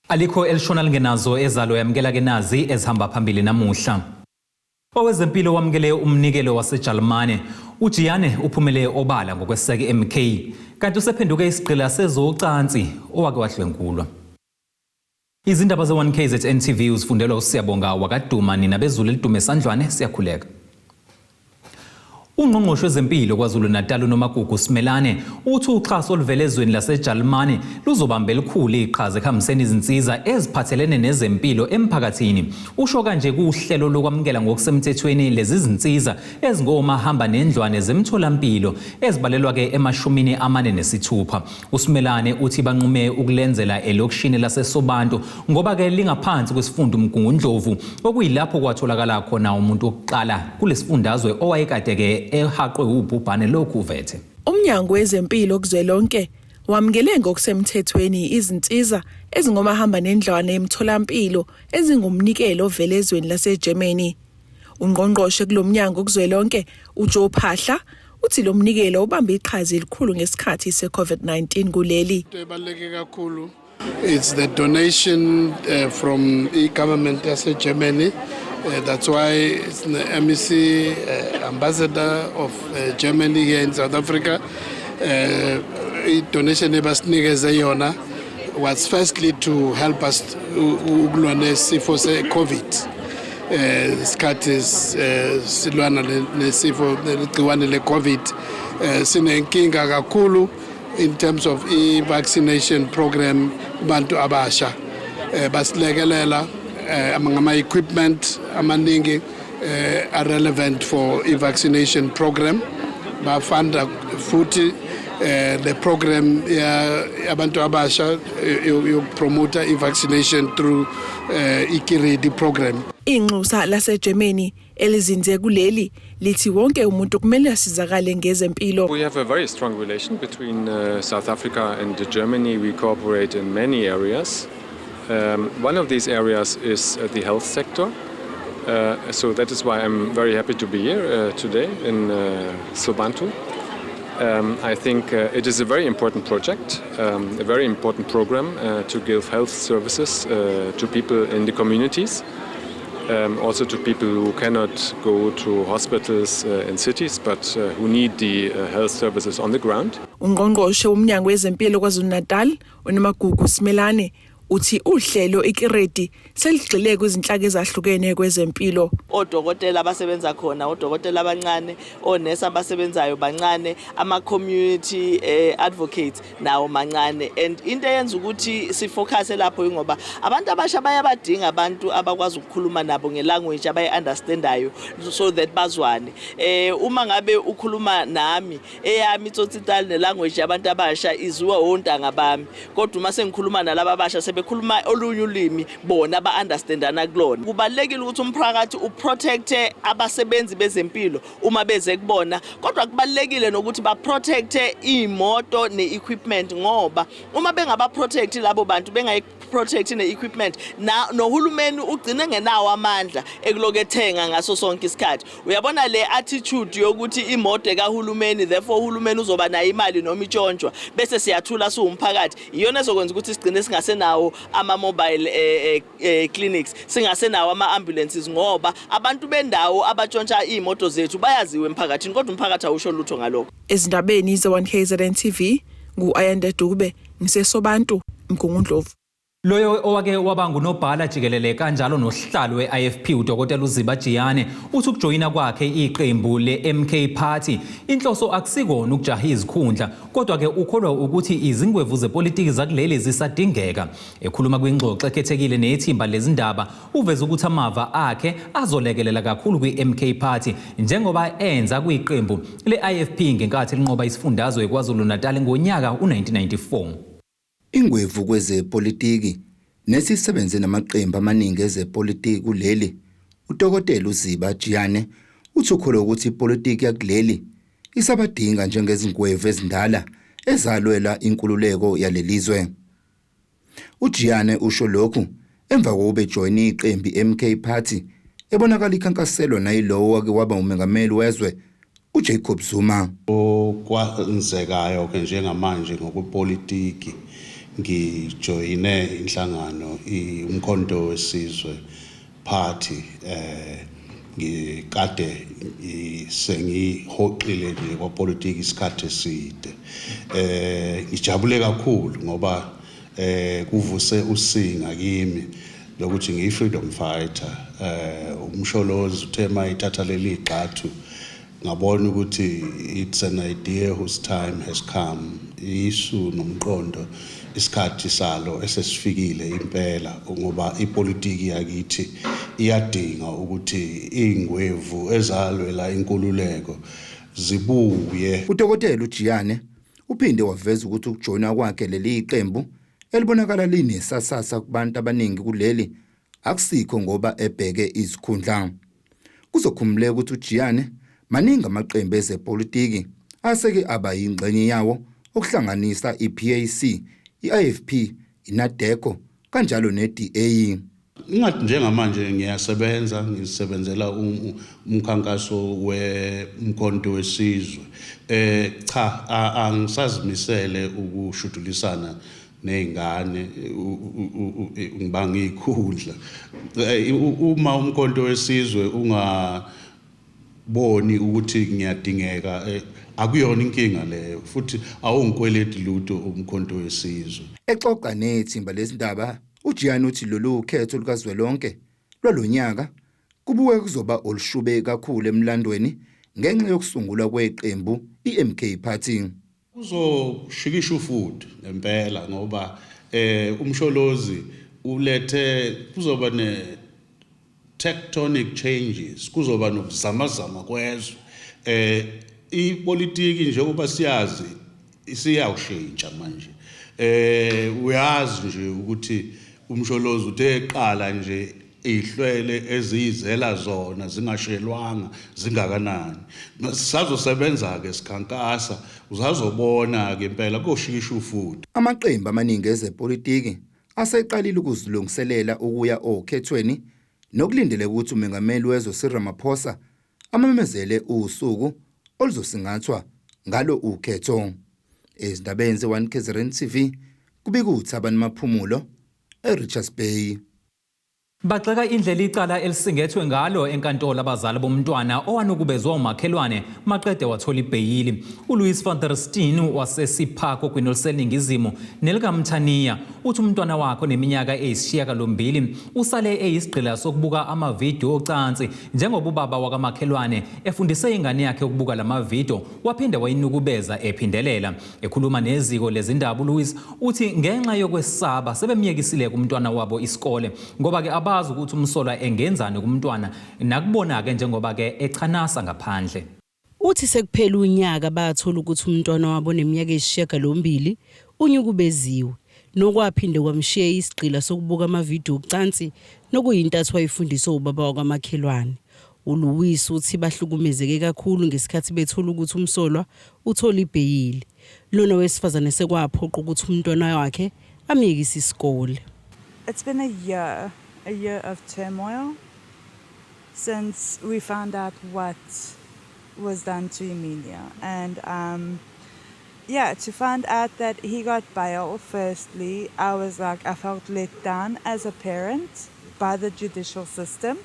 Alikho elishona lingenazo ezalo. Yamukela ke nazi ezihamba phambili namuhla. Owezempilo wamukele umnikelo waseJalimane. UJiyane uphumele obala ngokweseka MK, kanti usephenduke isigqila sezocansi owake wadlwengulwa. Izindaba ze-1 KZN TV uzifundelwa uSiyabonga wakaduma. Nina bezulu elidume sandlwane, siyakhuleka. Ungqongqoshe wezempilo KwaZulu-Natal uNomagugu Simelane uthi uxhaso oluvela ezweni laseJalimane luzobamba elikhulu iqhaza ekuhambiseni izinsiza eziphathelene nezempilo emphakathini. Usho kanje kuhlelo lokwamukela ngokusemthethweni lezi zinsiza ezingomahamba nendlwane zemtholampilo ezibalelwa-ke ema-46. USimelane uthi banqume ukulenzela elokishini laseSobantu ngoba-ke lingaphansi kwesifunda uMgungundlovu, okuyilapho kwatholakala khona umuntu wokuqala kulesifundazwe owayekade-ke ehaqwe ubhubhane lokhuvethe. Umnyango wezempilo kuzwelonke wamukele ngokusemthethweni izinsiza ezingomahamba nendlwane emtholampilo ezingumnikelo ovela ezweni laseGermany. Ungqongqoshe kulomnyango kuzwelonke uJoe Phahla uthi lo mnikelo ubambe iqhaza elikhulu ngesikhathi se-COVID-19 kuleli. Into ebaluleke kakhulu, it's the donation from i-government yase-Germany. That's why it's the MEC, ambassador of Germany here in South Africa. I-donation ebasinikeze yona was firstly to help us ukulwa nesifo se-COVID. Isikhathi silwana nesifo legciwane le-COVID, sinenkinga kakhulu in terms of i-vaccination program kubantu abasha. Basilekelela ngama-equipment amaningi are relevant for i-vaccination program. Bafunda futhi the program yabantu abasha yokupromota i-vaccination through i-Kiredi program. Inxusa laseGermany elizinze kuleli lithi wonke umuntu kumele asizakale ngezempilo. We have a very strong relation between South Africa and Germany. We cooperate in many areas. One of these areas is the health sector. So that is why I'm very happy to be here today in Sobantu. I think it is a very important project, a very important program to give health services to people in the communities, also to people who cannot go to hospitals in cities but who need the health services on the ground. Ungqongqoshe womnyango wezempilo KwaZulu-Natal uNomagugu Simelane uthi uhlelo iKiredi seligxile kwizinhlaka ezahlukene kwezempilo. Odokotela abasebenza khona, odokotela abancane, onesi abasebenzayo bancane, ama-community advocates nawo mancane, and into eyenza ukuthi sifocuse lapho ingoba abantu abasha bayabadinga abantu abakwazi ukukhuluma nabo ngelanguage abayi-understandayo so that bazwane. Uma ngabe ukhuluma nami eyami iTsotsitaal nelanguage yabantu abasha iziwa ontanga bami, kodwa uma sengikhuluma nalaba abasha sebekhuluma olunye ulimi bona ba-understandana kulona. Kubalulekile ukuthi umphakathi uprotecte abasebenzi bezempilo uma beze kubona, kodwa kubalulekile nokuthi baprotecte iy'moto ne-equipment, ngoba uma bengabaprotect labo bantu, bengayi-protect ne-equipment, na nohulumeni ugcine ngenawo amandla ekuloku ethenga ngaso sonke isikhathi. Uyabona le attitude yokuthi imoto ekahulumeni, therefore uhulumeni uzoba nayo imali noma itshontshwa, bese siyathula siwumphakathi, iyona ezokwenza ukuthi sigcine singasenawo ama-mobile clinics, singasenawo ama-ambulances, ngoba abantu bendawo abatshontsha iy'moto zethu bayaziwa emphakathini, kodwa umphakathi awusho lutho ngalokho. Ezindabeni ze-1 KZN TV, ngu-Ayanda Dube, ngiseSobantu, Mgungundlovu. Loyo owake waba ngunobhala jikelele kanjalo nosihlalo we-IFP uDokotela uZiba Jiyane uthi ukujoyina kwakhe iqembu le-MK Party inhloso akusikona ukujaha izikhundla, kodwa-ke ukholwa ukuthi izingwevu zepolitiki zakuleli zisadingeka. Ekhuluma kwingxoxo ekhethekile nethimba lezindaba, uveze ukuthi amava akhe azolekelela kakhulu kwi-MK Party njengoba enza kwiqembu le-IFP ngenkathi linqoba isifundazwe KwaZulu-Natal ngonyaka u-1994. Ingwevu kwezepolitiki nesisebenze namaqembu amaningi ezepolitiki kuleli, uDokotela uZiba Jiyane uthi ukholwa ukuthi ipolitiki yakuleli isabadinga njengezingwevu ezindala ezalwela inkululeko yalelizwe. UJiyane usho lokhu emva kokuba ejoyine iqembu iMK Party ebonakala ikhankaselwa nayilowo wake waba umengameli wezwe uJacob Zuma. Okwenzekayo ke njengamanje ngokwepolitiki. Ngijoyine inhlangano uMkhonto weSizwe Party. Ngikade sengihoxile nje kwapolitiki isikhathi eside. Ngijabule kakhulu ngoba kuvuse usinga kimi lokuthi ngiyi-freedom fighter. UMsholozi uthe mayithatha leli gxathu, ngabona ukuthi it's an idea whose time has come, isu nomqondo isikhathi salo esesifikile impela, ngoba ipolitiki yakithi iyadinga ukuthi ingwevu ezalwela inkululeko zibuye. UDokotela uJiyane uphinde waveza ukuthi ukujoyina kwakhe leli qembu elibonakala linesasasa kubantu abaningi kuleli akusikho ngoba ebheke izikhundla. Kuzokhumbuleka ukuthi uJiyane maningi amaqembu ezepolitiki aseke aba yingxenye yawo, okuhlanganisa iPAC, iIFP, iNADECO kanjalo neDA. Ingathi njengamanje ngiyasebenza, ngisebenzela umkhankaso weMkhonto weSizwe. Cha, angisazimisele ukushudulisana nezingane ngibanga ikhundla. Uma uMkhonto weSizwe ungaboni ukuthi ngiyadingeka, akuyona inkinga leyo, futhi awungikweleti lutho uMkhonto weSizwe. Exoxa nethimba lezindaba, uJiyane uthi lolu khetho lukazwelonke lwalonyaka kubuke kuzoba olushube kakhulu emlandweni ngenxa yokusungulwa kweqembu iMK Party. Kuzoshikisha ufudu ngempela, ngoba uMsholozi ulethe, kuzoba ne tectonic changes, kuzoba nokuzamazama kwezwe. Ipolitiki, njengoba siyazi, isiyawushintsha manje. Uyazi nje ukuthi uMsholozi uthe eqala nje, ihlwele eziyizela zona zingashelwanga zingakanani. Sazosebenza ke, sikhankasa, uzazobona ke impela koshikisha ufudu. Amaqembu amaningi ezepolitiki aseqalile ukuzilungiselela ukuya okhethweni, nokulindele ukuthi umengameli wezwe Cyril Ramaphosa amemezele usuku oluzosingathwa ngalo ukhetho. Ezindabeni ze-1 KZN TV, kubika uThabani Maphumulo eRichards Bay. Bagxeka indlela icala elisingethwe ngalo enkantolo abazali bomntwana owanukubezwa umakhelwane maqede wathola ibheyili. ULouis van der Steen waseSiphako kwinoliseningizimu nelikaMthaniya uthi umntwana wakhe oneminyaka 8 usale eyisigqila sokubuka amavidiyo ocansi, njengoba ubaba wakamakhelwane efundise ingane yakhe ukubuka lamavidiyo waphinde wayinukubeza ephindelela. Ekhuluma neziko lezindaba, uLouis uthi ngenxa yokwesaba sebemyekisile kumntwana wabo isikole, ngoba-ke abazi ukuthi umsolwa engenzani kumntwana nakubona-ke njengoba-ke echanasa ngaphandle. Uthi sekuphela unyaka bathola ukuthi umntwana wabo oneminyaka 8 unyukubeziwe, nokwaphinde kwamshiya isigqila sokubuka amavidiyo ocansi, nokuyinto athi wayifundiswe ubaba wakwamakhelwane. ULouis uthi bahlukumezeke kakhulu ngesikhathi bethola ukuthi umsolwa uthola ibheyili. Lona wesifazane sekwaphoqa ukuthi umntwana wakhe amyekise isikole. It's been a year of turmoil since we found out what was done to Emilia. And yeah, to find out that he got bail, firstly, I was like, I felt let down as a parent by the judicial system.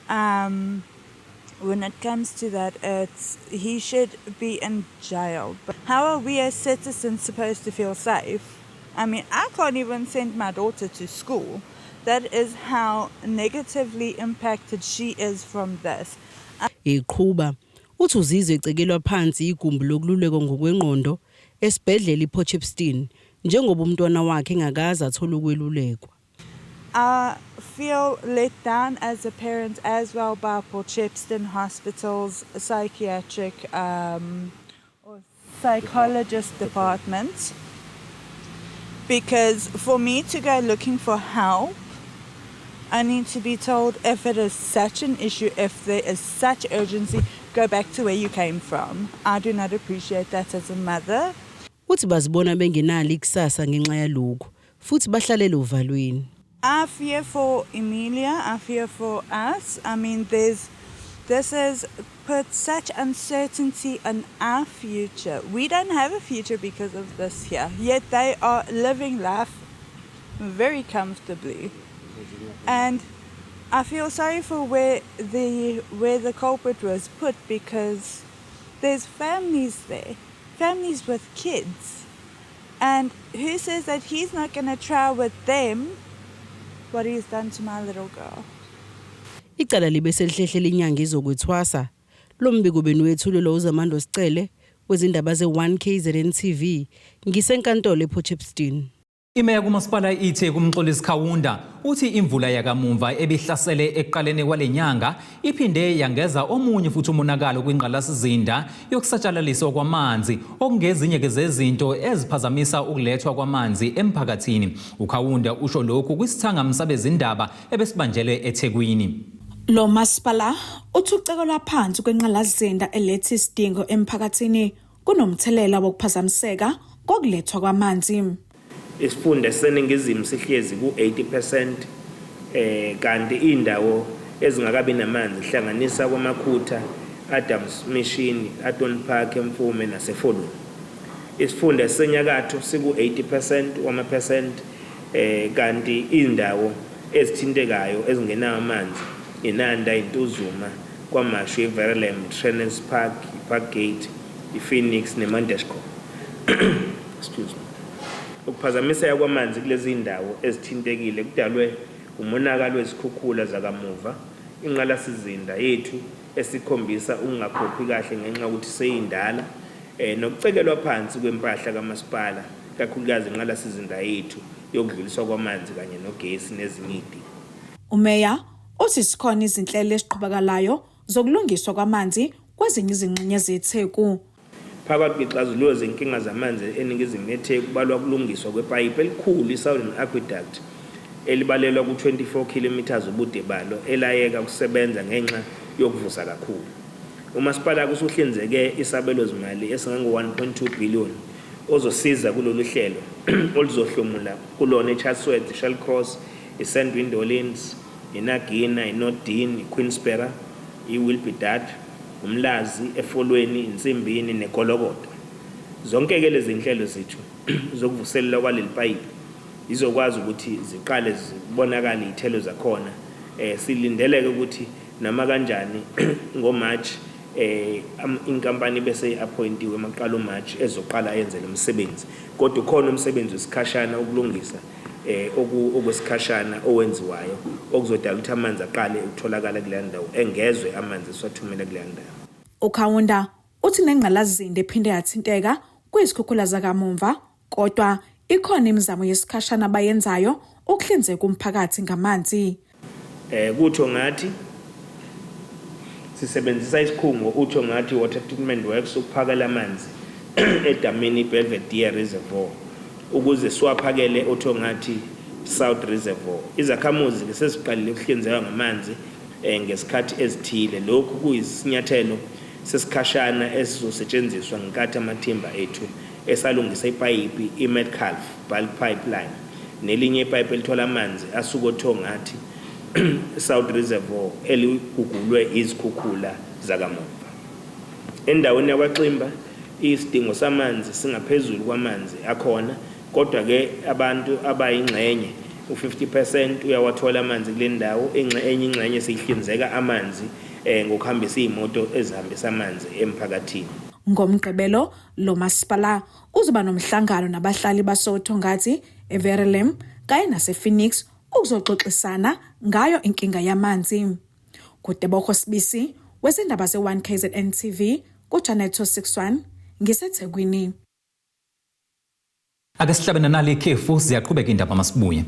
When it comes to that, it's he should be in jail. But how are we as citizens supposed to feel safe? I mean, I can't even send my daughter to school. That is how negatively impacted she is from this. Eqhuba uthi uzizwe ecekelwa phansi igumbi lokululekwa ngokwengqondo esibhedlela iPort njengoba umntwana wakhe engakaze athole ukwelulekwa. I feel let down as a parent as well by Port Shepstone Hospital's psychiatric or psychologist department, because for me to go looking for help, I need to be told if it is such an issue, if there is such urgency, go back to where you came from. I do not appreciate that as a mother. Uthi bazibona bengenalo ikusasa ngenxa yalokhu futhi bahlalele uvalweni. I fear for Emilia. I fear for us. I mean, there's This has put such uncertainty on our future. We don't have a future because of this here, yet they are living life very comfortably. And I feel sorry for where the culprit was put, because there's families there, families with kids. And who says that he's not going to try with them what he's done to my little girl? Icala libe selihlehlela inyanga izokwethwasa. Lo mbiko beniwethulelwa uZamando Sicele wezindaba ze-1 KZN TV ngisenkantolo ePort. Imeya kumasipala iTheku uMxolisi Kaunda uthi imvula yakamumva ebihlasele ekuqaleni kwale nyanga iphinde yangeza omunye futhi umonakalo kwingqalasizinda yokusatshalaliswa kwamanzi, okungezinye ke zezinto eziphazamisa ukulethwa kwamanzi emphakathini. UKaunda usho lokhu kwisithangami sabezindaba ebesibanjelwe eThekwini. Lo masipala uthi ucekelwa phansi kwenqalasizinda eletha isidingo emphakathini kunomthelela wokuphazamiseka kokulethwa kwamanzi. Isifunda seningizimu sihlezi ku-80%, kanti indawo ezingakabi namanzi hlanganisa kwaMakhutha, Adams Mission, Addon Park, eMfume naseFolweni. Isifunda senyakatho siku-80% wama-percent, kanti indawo ezithintekayo ezingenawo amanzi iNanda, iNtuzuma, KwaMashu, iVerulam, Trenance Park, iParkgate, iPhoenix neMandeshko. Excuse me. Ukuphazamiseka kwamanzi kulezi ndawo ezithintekile kudalwe umonakalo wezikhukhula zakamuva, inqalasizinda yethu esikhombisa ukungakhokhi kahle ngenxa yokuthi seyindala, nokucekelwa phansi kwempahla kamasipala, kakhulukazi inqalasizinda yethu yokudluliswa kwamanzi kanye nogesi nezinye izidingo. Umeya uthi sikhona izinhlelo eziqhubekalayo zokulungiswa kwamanzi kwezinye izingxenye zeTheku. Phakathi kwexazululo zenkinga zamanzi eningizimu yeTheku kubalwa ukulungiswa kwepayipi elikhulu i-Southern Aqueduct elibalelwa ku-24 kilometers ubude balo elayeka ukusebenza ngenxa yokuvuza kakhulu. Umasipala usuhlinzeke isabelo zimali esingango-1.2 billion ozosiza kulolu hlelo oluzohlomula kulona iChatsworth, iShallcross, iSt Windolins, iNagina, iNorthdene, iQueensborough, iWilbedat, uMlazi, eFolweni, Insimbini neGolokodo. Zonke ke lezi zinhlelo zethu zokuvuselela kwaleli payipi izokwazi ukuthi ziqale zibonakale izithelo zakhona. Silindeleke ukuthi noma kanjani ngoMarch inkampani bese appointiwe maqala uMarch ezoqala yenze lo msebenzi. Kodwa ukhona umsebenzi wesikhashana ukulungisa okwesikhashana owenziwayo okuzodala ukuthi amanzi aqale ukutholakala kuleya ndawo, engezwe amanzi esiwathumela kuleya ndawo. UKaunda uthi nengqalasizinda ephinde yathinteka kwizikhukhula zakamumva, kodwa ikhona imizamo yesikhashana abayenzayo ukuhlinzeka umphakathi ngamanzi. Kutho ngathi sisebenzisa isikhungo utho ngathi Water Treatment Works ukuphakela amanzi edamini iBelvedere Reservoir ukuze siwaphakele utho ngathi South Reservoir. Izakhamuzi ke sesiqalile ukuhlinzeka ngamanzi ngesikhathi ezithile. Lokhu kuyisinyathelo sesikhashana esizosetshenziswa ngenkathi amathimba ethu esalungisa ipayipi iMetcalf Bulk Pipeline nelinye ipayipi elithola amanzi asuka oThongathi South Reservoir eligugulwe izikhukhula zakamuva. Endaweni yakwaXimba isidingo samanzi singaphezulu kwamanzi akhona, kodwa ke abantu abayingxenye u-50% uyawathola amanzi kule ndawo, enye ingxenye siyihlinzeka amanzi ngokuhambisa iy'moto ezihambisa amanzi emphakathini. Ngomgqibelo lo masipala uzoba nomhlangano nabahlali basoThongathi, eVerulam kanye nasePhoenix ukuzoxoxisana ngayo inkinga yamanzi. Kutebogo Sibisi wezindaba ze-1 KZN TV ku-Channel 261 ngiseThekwini. Ake sihlabe nanali ikhefu, ziyaqhubeka indaba masibuye.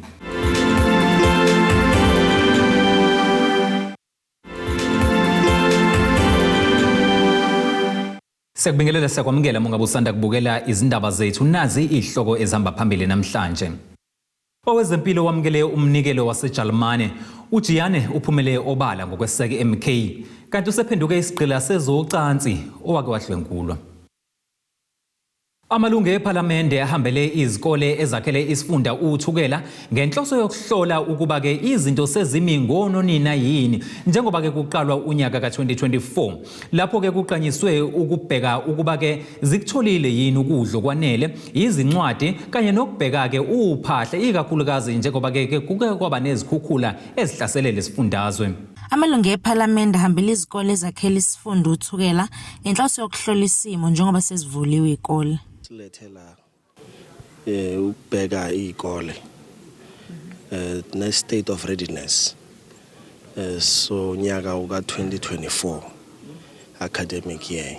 Siyakubingelela, siyakwamukela mungabe usanda kubukela izindaba zethu. Nazi izihloko ezihamba phambili namhlanje. Owezempilo wamukele umnikelo waseJalimane. UJiyane uphumele obala ngokweseka iMK, kanti usephenduke isigqila sezocansi owake wadlwengulwa. Amalungu ePhalamende ahambele izikole ezakhele isifunda uThukela ngenhloso yokuhlola ukuba-ke izinto sezimi ngononina yini njengoba-ke kuqalwa unyaka ka-2024, lapho-ke kuqanyiswe ukubheka ukuba-ke zikutholile yini ukudla okwanele, izincwadi kanye nokubheka-ke uphahla, ikakhulukazi njengoba-ke kuke kwaba nezikhukhula ezihlasele lesifundazwe. Amalungu ePhalamende ahambele izikole ezakhele isifunda uThukela ngenhloso yokuhlola isimo njengoba sezivuliwe izikole. Silethela ukubheka izikole ne state of readiness so nyaka uka 2024 academic year.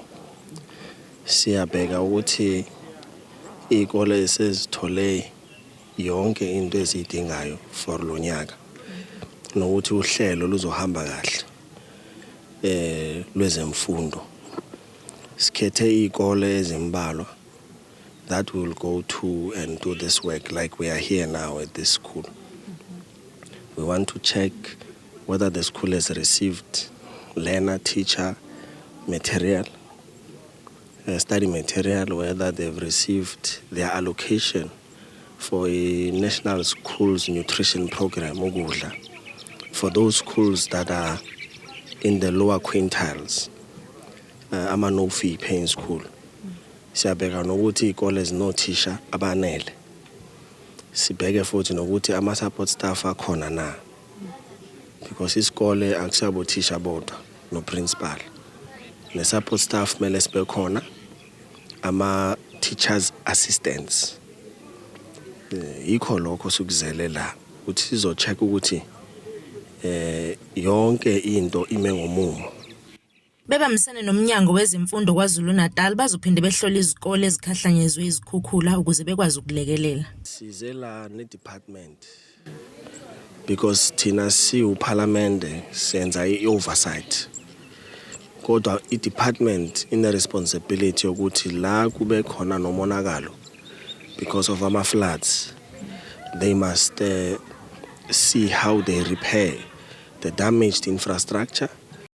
Siyabheka ukuthi izikole sezithole yonke into ezidingayo for lo nyaka nokuthi uhlelo luzohamba kahle lwezemfundo. Sikhethe izikole ezimbalwa that will go to and do this work, like we are here now at this school. We want to check whether the school has received learner teacher material, study material, whether they've received their allocation for a national schools nutrition program, ukudla, for those schools that are in the lower quintiles, ama no fee paying school. Siyabheka nokuthi izikole zinothisha abanele. Sibheke futhi nokuthi ama support staff akhona na, because isikole akusiyabothisha bodwa no principal, ne support staff kumele sibe khona, ama teachers assistants. Yikho lokho sikuzele la ukuthi sizo-check ukuthi yonke into ime ngomumo. Bebambisene noMnyango Wezemfundo KwaZulu-Natal bazophinde behlole izikole ezikhahlanyezwe izikhukhula ukuze bekwazi ukulekelela. Size la ne-department because thina siwuphalamende senza i-oversight, kodwa i-department ine-responsibility yokuthi la kube khona nomonakalo because of ama-floods, they must see how they repair the damaged infrastructure.